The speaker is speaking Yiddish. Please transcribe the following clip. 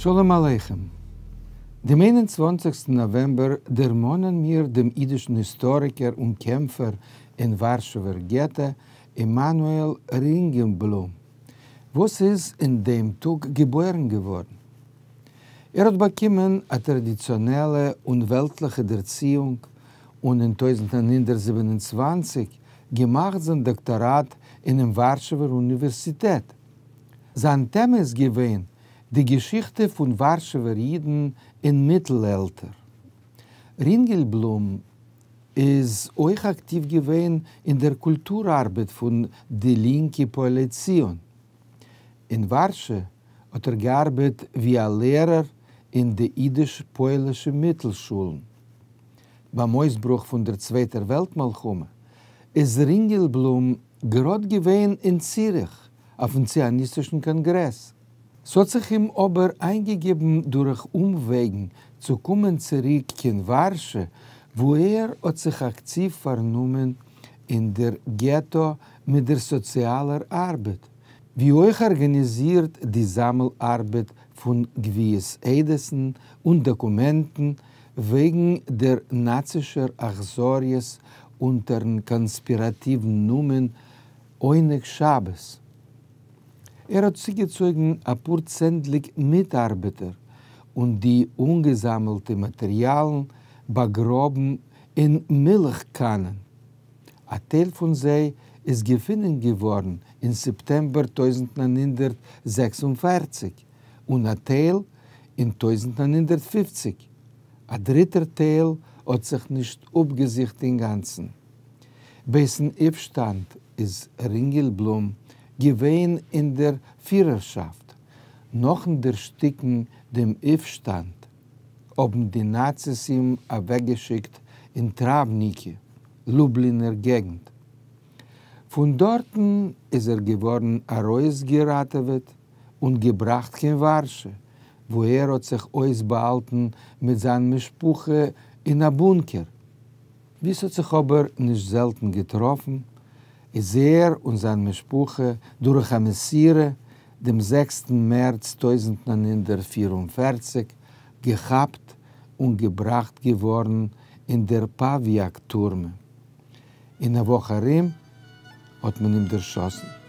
שלום עליכם. דעם איין און צוואנציגסטן נאוועמבער דערמאנען מיר דעם אידישן היסטאריקער און קעמפער אין ווארשעווער געטא, עמנואל רינגעלבלום, וואס איז אין דעם טאג געבוירן געווארן. ער האט באקומען א טראדיציאנעלע און וועלטליכע דערציאונג און אין 1927 געמאכט זיין דאקטאראט אינעם ווארשעווער אוניווערסיטעט. זיין טעמע איז געווען די געשיכטע פון ווארשעווער אידן אין מיטל-עלטער. רינגעלבלום איז אויך אקטיוו געווען אין דער קולטור-ארבעט פון די לינקע פועלי ציון. אין ווארשע האט ער געארבעט ווי א לערער אין די אידיש-פוילישע מיטלשולן. ביים אויסברוך פון דער צווייטער וועלט מלחמה איז רינגעלבלום גראד געווען אין ציריך אויפן ציוניסטישן קאנגרעס. ס'האט זיך אים אבער איינגעגעבן דורך אומוועגן צו קומען צוריק קיין ווארשע וואו ער האט זיך אקטיוו פארנומען אין דער געטא מיט דער סאציאלער ארבעט, ווי אויך ארגאניזירט די זאמל ארבעט פון גביית עדות'ן און דאקומענטן וועגן דער נאצישער אכזריות אונטערן קאנספיראטיוון נאמען עונג שבת. ער האט צוגעצויגן אפאר צענדליג מיטארבעטער און די אנגעזאמעלטע מאטעריאלן באגראבן אין מילך קאנען. א טייל פון זיי איז געפונען געווארן אין סעפטעמבער 1946 און א טייל אין 1950, א דריטער טייל האט זיך נישט אפגעזוכט אינגאנצן. בעת'ן אויפשטאנד איז רינגעלבלום געווען אין דער פירערשאפט. נאכן דערשטיקן דעם אויפשטאנד האבן די נאציס אים אוועקגעשיקט אין טראווניקי, לובלינער געגנט. פון דארטן איז ער געווארן ארויסגעראטעוועט און געבראכט קיין ווארשע, וואו ער האט זיך אויסבאהאלטן מיט זיין משפחה אין א בונקער. ווי ס'האט זיך אבער נישט זעלטן געטראפן, איז ער און זיין משפחה דורך א מסירה דעם זעקסטן מערץ 1944 געכאפט און געבראכט געווארן אין דער פאוויאק טורמע. אין א וואך ארום האט מען אים דערשאסן.